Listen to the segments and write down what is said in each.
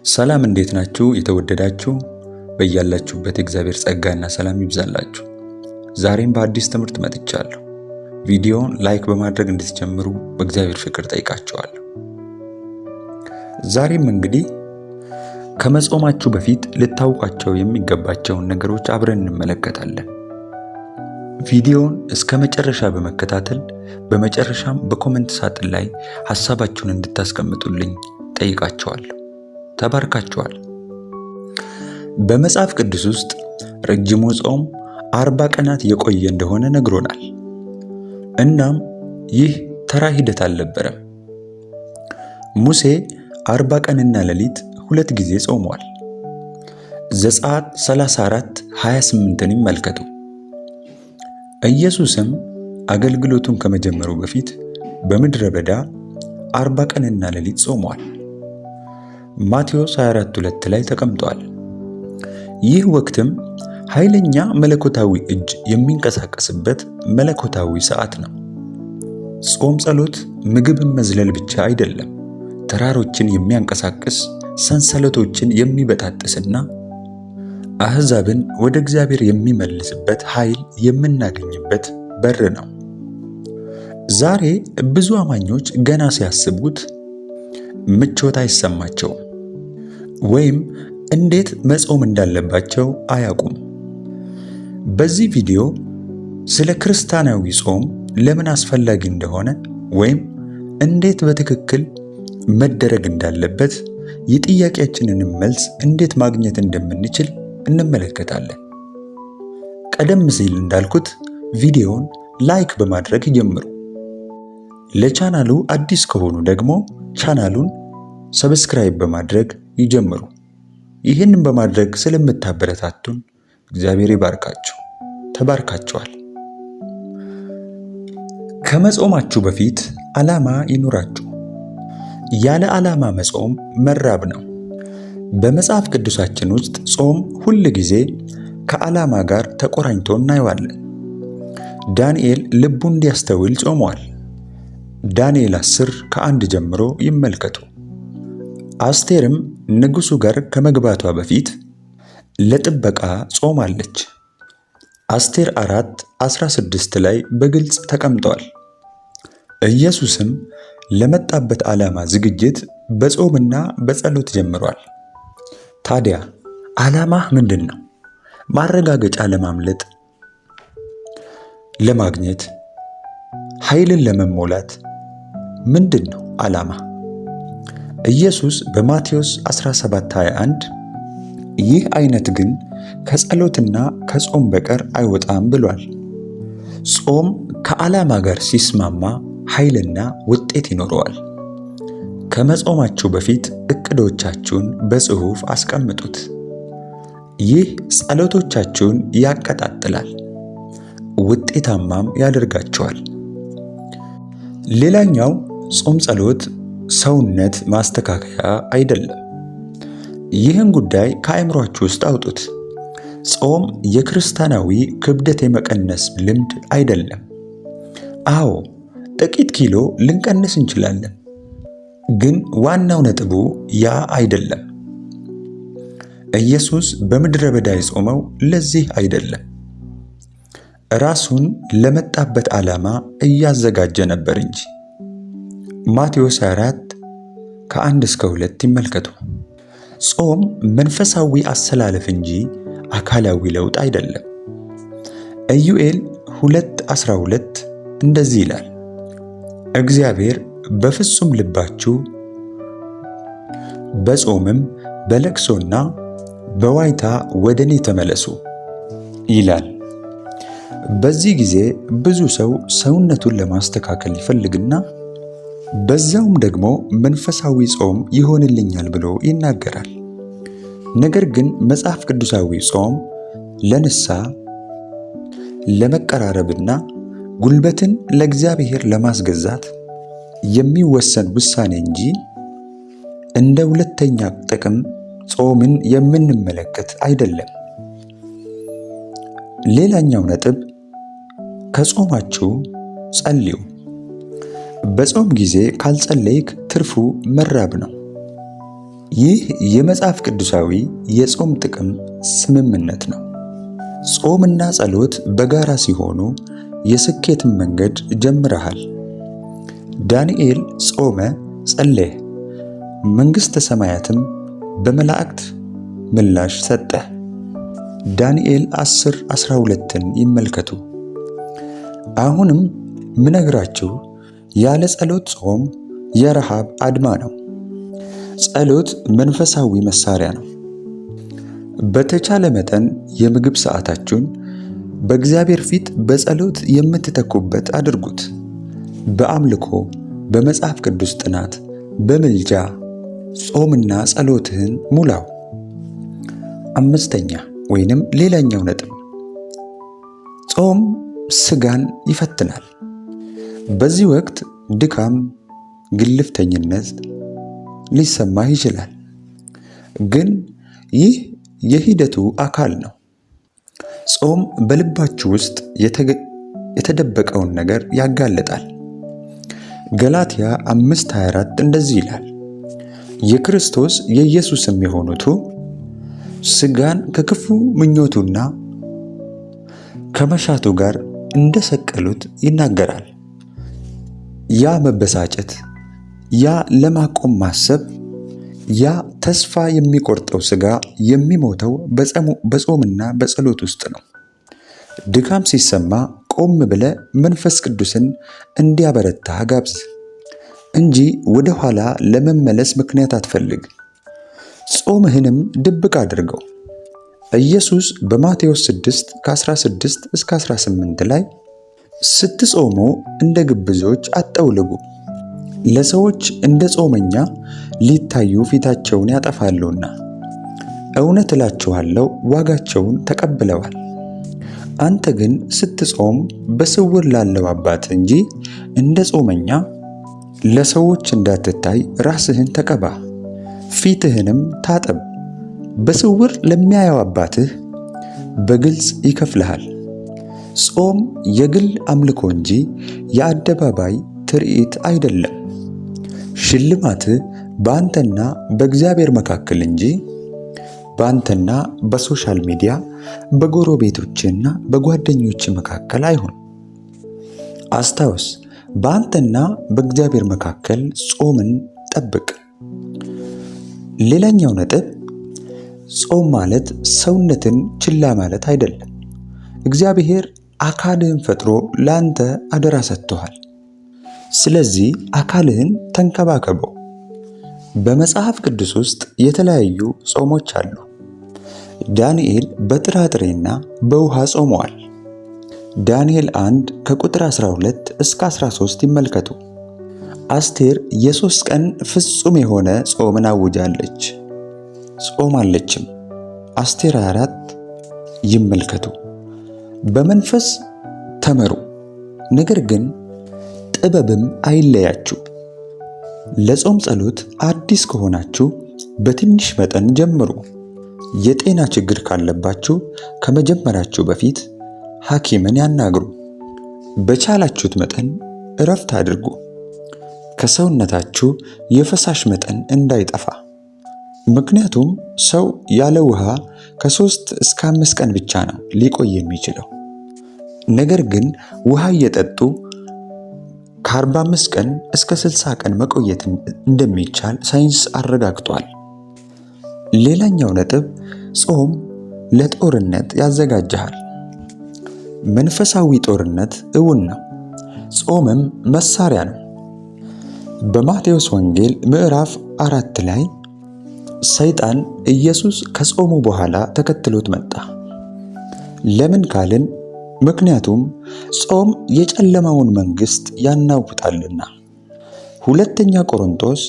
ሰላም እንዴት ናችሁ? የተወደዳችሁ በያላችሁበት የእግዚአብሔር ጸጋና ሰላም ይብዛላችሁ። ዛሬም በአዲስ ትምህርት መጥቻለሁ። ቪዲዮውን like በማድረግ እንድትጀምሩ በእግዚአብሔር ፍቅር ጠይቃችኋለሁ። ዛሬም እንግዲህ ከመጾማችሁ በፊት ልታውቋቸው የሚገባቸውን ነገሮች አብረን እንመለከታለን። ቪዲዮውን እስከ መጨረሻ በመከታተል በመጨረሻም በ comment ሳጥን ላይ ሐሳባችሁን እንድታስቀምጡልኝ ጠይቃችኋለሁ። ተባርካችኋል። በመጽሐፍ ቅዱስ ውስጥ ረጅሙ ጾም 40 ቀናት የቆየ እንደሆነ ነግሮናል። እናም ይህ ተራ ሂደት አልነበረም። ሙሴ 40 ቀንና ሌሊት 2 ጊዜ ጾሟል። ዘጸአት 34:28ን ይመልከቱ። ኢየሱስም አገልግሎቱን ከመጀመሩ በፊት በምድረ በዳ 40 ቀንና ሌሊት ጾሟል። ማቴዎስ 24:2 ላይ ተቀምጧል። ይህ ወቅትም ኃይለኛ መለኮታዊ እጅ የሚንቀሳቀስበት መለኮታዊ ሰዓት ነው። ጾም ጸሎት ምግብን መዝለል ብቻ አይደለም። ተራሮችን የሚያንቀሳቅስ፣ ሰንሰለቶችን የሚበጣጥስና አሕዛብን ወደ እግዚአብሔር የሚመልስበት ኃይል የምናገኝበት በር ነው። ዛሬ ብዙ አማኞች ገና ሲያስቡት ምቾት አይሰማቸውም፣ ወይም እንዴት መጾም እንዳለባቸው አያውቁም። በዚህ ቪዲዮ ስለ ክርስቲያናዊ ጾም ለምን አስፈላጊ እንደሆነ ወይም እንዴት በትክክል መደረግ እንዳለበት፣ የጥያቄያችንንም መልስ እንዴት ማግኘት እንደምንችል እንመለከታለን። ቀደም ሲል እንዳልኩት ቪዲዮውን like በማድረግ ይጀምሩ። ለቻናሉ አዲስ ከሆኑ ደግሞ ቻናሉን subscribe በማድረግ ይጀምሩ። ይህንን በማድረግ ስለምታበረታቱን እግዚአብሔር ይባርካችሁ። ተባርካችኋል። ከመጾማችሁ በፊት ዓላማ ይኑራችሁ። ያለ ዓላማ መጾም መራብ ነው። በመጽሐፍ ቅዱሳችን ውስጥ ጾም ሁል ጊዜ ከዓላማ ጋር ተቆራኝቶ እናየዋለን። ዳንኤል ልቡ እንዲያስተውል ጾሟል። ዳንኤል 10 ከ1 ጀምሮ ይመልከቱ። አስቴርም ንጉሡ ጋር ከመግባቷ በፊት ለጥበቃ ጾማለች። አስቴር 4:16 ላይ በግልጽ ተቀምጧል። ኢየሱስም ለመጣበት ዓላማ ዝግጅት በጾምና በጸሎት ጀምሯል። ታዲያ ዓላማህ ምንድን ነው? ማረጋገጫ ለማምለጥ፣ ለማግኘት፣ ኃይልን ለመሞላት ምንድን ነው ዓላማ? ኢየሱስ በማቴዎስ 17:21 ይህ አይነት ግን ከጸሎትና ከጾም በቀር አይወጣም ብሏል። ጾም ከዓላማ ጋር ሲስማማ ኃይልና ውጤት ይኖረዋል። ከመጾማችሁ በፊት እቅዶቻችሁን በጽሑፍ አስቀምጡት። ይህ ጸሎቶቻችሁን ያቀጣጥላል፣ ውጤታማም ያደርጋቸዋል። ሌላኛው ጾም ጸሎት ሰውነት ማስተካከያ አይደለም። ይህን ጉዳይ ከአእምሯችሁ ውስጥ አውጡት። ጾም የክርስቲያናዊ ክብደት የመቀነስ ልምድ አይደለም። አዎ ጥቂት ኪሎ ልንቀንስ እንችላለን፣ ግን ዋናው ነጥቡ ያ አይደለም። ኢየሱስ በምድረ በዳ የጾመው ለዚህ አይደለም። ራሱን ለመጣበት ዓላማ እያዘጋጀ ነበር እንጂ። ማቴዎስ 4 ከ1 እስከ 2 ይመልከቱ። ጾም መንፈሳዊ አሰላለፍ እንጂ አካላዊ ለውጥ አይደለም። ኢዩኤል 2:12 እንደዚህ ይላል፣ እግዚአብሔር በፍጹም ልባችሁ በጾምም በለቅሶና በዋይታ ወደ እኔ ተመለሱ ይላል። በዚህ ጊዜ ብዙ ሰው ሰውነቱን ለማስተካከል ይፈልግና በዛውም ደግሞ መንፈሳዊ ጾም ይሆንልኛል ብሎ ይናገራል። ነገር ግን መጽሐፍ ቅዱሳዊ ጾም ለንስሐ፣ ለመቀራረብና ጉልበትን ለእግዚአብሔር ለማስገዛት የሚወሰን ውሳኔ እንጂ እንደ ሁለተኛ ጥቅም ጾምን የምንመለከት አይደለም። ሌላኛው ነጥብ ከጾማችሁ ጸልዩ። በጾም ጊዜ ካልጸለይክ ትርፉ መራብ ነው። ይህ የመጽሐፍ ቅዱሳዊ የጾም ጥቅም ስምምነት ነው። ጾምና ጸሎት በጋራ ሲሆኑ የስኬትን መንገድ ጀምረሃል። ዳንኤል ጾመ፣ ጸለየ፣ መንግሥተ ሰማያትም በመላእክት ምላሽ ሰጠ። ዳንኤል 10:12ን ይመልከቱ። አሁንም ምነግራችሁ ያለ ጸሎት ጾም የረሃብ አድማ ነው። ጸሎት መንፈሳዊ መሳሪያ ነው። በተቻለ መጠን የምግብ ሰዓታችሁን በእግዚአብሔር ፊት በጸሎት የምትተኩበት አድርጉት። በአምልኮ፣ በመጽሐፍ ቅዱስ ጥናት፣ በምልጃ ጾምና ጸሎትህን ሙላው። አምስተኛ ወይንም ሌላኛው ነጥብ ጾም ስጋን ይፈትናል። በዚህ ወቅት ድካም፣ ግልፍተኝነት ሊሰማህ ይችላል። ግን ይህ የሂደቱ አካል ነው። ጾም በልባችሁ ውስጥ የተደበቀውን ነገር ያጋልጣል። ገላትያ 5:24 እንደዚህ ይላል፣ የክርስቶስ የኢየሱስም የሆኑቱ ስጋን ከክፉ ምኞቱና ከመሻቱ ጋር እንደሰቀሉት ይናገራል። ያ መበሳጨት፣ ያ ለማቆም ማሰብ፣ ያ ተስፋ የሚቆርጠው ስጋ የሚሞተው በጾምና በጸሎት ውስጥ ነው። ድካም ሲሰማ ቆም ብለ መንፈስ ቅዱስን እንዲያበረታ ጋብዝ እንጂ ወደ ኋላ ለመመለስ ምክንያት አትፈልግ። ጾምህንም ድብቅ አድርገው። ኢየሱስ በማቴዎስ 6 ከ16 እስከ 18 ላይ ስትጾሙ እንደ ግብዞች አጠውልጉ፣ ለሰዎች እንደ ጾመኛ ሊታዩ ፊታቸውን ያጠፋሉና፣ እውነት እላችኋለሁ ዋጋቸውን ተቀብለዋል። አንተ ግን ስትጾም በስውር ላለው አባት እንጂ እንደ ጾመኛ ለሰዎች እንዳትታይ ራስህን ተቀባ፣ ፊትህንም ታጠብ። በስውር ለሚያየው አባትህ በግልጽ ይከፍልሃል። ጾም የግል አምልኮ እንጂ የአደባባይ ትርኢት አይደለም። ሽልማትህ በአንተና በእግዚአብሔር መካከል እንጂ በአንተና በ social media በጎረቤቶችና በጓደኞች መካከል አይሁን። አስታውስ፣ በአንተና በእግዚአብሔር መካከል ጾምን ጠብቅ። ሌላኛው ነጥብ ጾም ማለት ሰውነትን ችላ ማለት አይደለም። እግዚአብሔር አካልህን ፈጥሮ ለአንተ አደራ ሰጥቶሃል። ስለዚህ አካልህን ተንከባከበው። በመጽሐፍ ቅዱስ ውስጥ የተለያዩ ጾሞች አሉ። ዳንኤል በጥራጥሬና በውሃ ጾመዋል። ዳንኤል 1 ከቁጥር 12 እስከ 13 ይመልከቱ። አስቴር የ3 ቀን ፍጹም የሆነ ጾምን አውጃለች፣ ጾማለችም። አስቴር 4 ይመልከቱ። በመንፈስ ተመሩ፣ ነገር ግን ጥበብም አይለያችሁ። ለጾም ጸሎት አዲስ ከሆናችሁ በትንሽ መጠን ጀምሩ። የጤና ችግር ካለባችሁ ከመጀመራችሁ በፊት ሐኪምን ያናግሩ። በቻላችሁት መጠን እረፍት አድርጉ፣ ከሰውነታችሁ የፈሳሽ መጠን እንዳይጠፋ። ምክንያቱም ሰው ያለ ውሃ ከ3 እስከ 5 ቀን ብቻ ነው ሊቆይ የሚችለው። ነገር ግን ውሃ እየጠጡ ከ45 ቀን እስከ 60 ቀን መቆየት እንደሚቻል ሳይንስ አረጋግጧል። ሌላኛው ነጥብ ጾም ለጦርነት ያዘጋጅሃል። መንፈሳዊ ጦርነት እውን ነው። ጾምም መሳሪያ ነው። በማቴዎስ ወንጌል ምዕራፍ 4 ላይ ሰይጣን ኢየሱስ ከጾሙ በኋላ ተከትሎት መጣ። ለምን ካልን ምክንያቱም ጾም የጨለማውን መንግስት ያናውጣልና። ሁለተኛ ቆሮንቶስ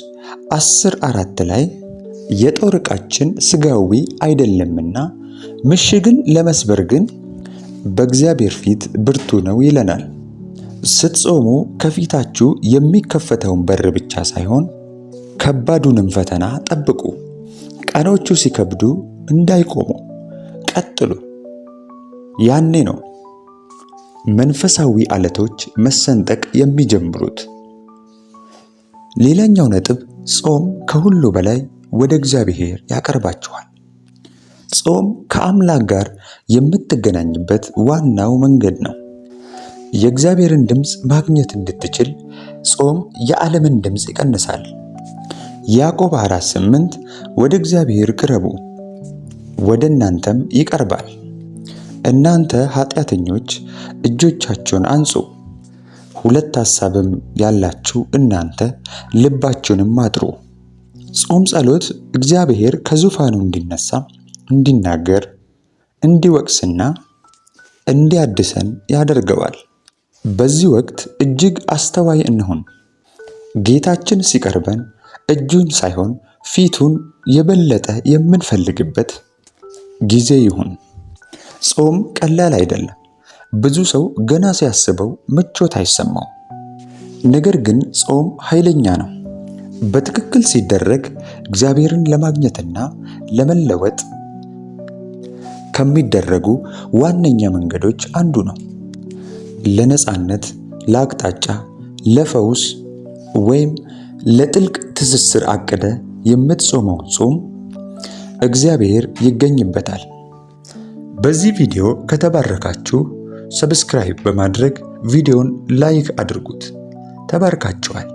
10:4 ላይ የጦር ዕቃችን ሥጋዊ አይደለምና ምሽግን ለመስበር ግን በእግዚአብሔር ፊት ብርቱ ነው ይለናል። ስትጾሙ ከፊታችሁ የሚከፈተውን በር ብቻ ሳይሆን ከባዱንም ፈተና ጠብቁ። ቀኖቹ ሲከብዱ እንዳይቆሙ ቀጥሉ። ያኔ ነው መንፈሳዊ አለቶች መሰንጠቅ የሚጀምሩት። ሌላኛው ነጥብ ጾም ከሁሉ በላይ ወደ እግዚአብሔር ያቀርባችኋል። ጾም ከአምላክ ጋር የምትገናኝበት ዋናው መንገድ ነው። የእግዚአብሔርን ድምፅ ማግኘት እንድትችል ጾም የዓለምን ድምፅ ይቀንሳል። ያዕቆብ 4:8 ወደ እግዚአብሔር ቅረቡ፣ ወደ እናንተም ይቀርባል። እናንተ ኃጢአተኞች እጆቻችሁን አንጹ፣ ሁለት ሐሳብም ያላችሁ እናንተ ልባችሁንም አጥሩ። ጾም ጸሎት እግዚአብሔር ከዙፋኑ እንዲነሳ፣ እንዲናገር፣ እንዲወቅስና እንዲያድሰን ያደርገዋል። በዚህ ወቅት እጅግ አስተዋይ እንሁን። ጌታችን ሲቀርበን እጁን ሳይሆን ፊቱን የበለጠ የምንፈልግበት ጊዜ ይሁን። ጾም ቀላል አይደለም። ብዙ ሰው ገና ሲያስበው ምቾት አይሰማው። ነገር ግን ጾም ኃይለኛ ነው። በትክክል ሲደረግ እግዚአብሔርን ለማግኘትና ለመለወጥ ከሚደረጉ ዋነኛ መንገዶች አንዱ ነው። ለነጻነት፣ ለአቅጣጫ፣ ለፈውስ ወይም ለጥልቅ ትስስር አቅደ የምትጾመው ጾም እግዚአብሔር ይገኝበታል። በዚህ ቪዲዮ ከተባረካችሁ subscribe በማድረግ ቪዲዮን like አድርጉት። ተባርካችኋል።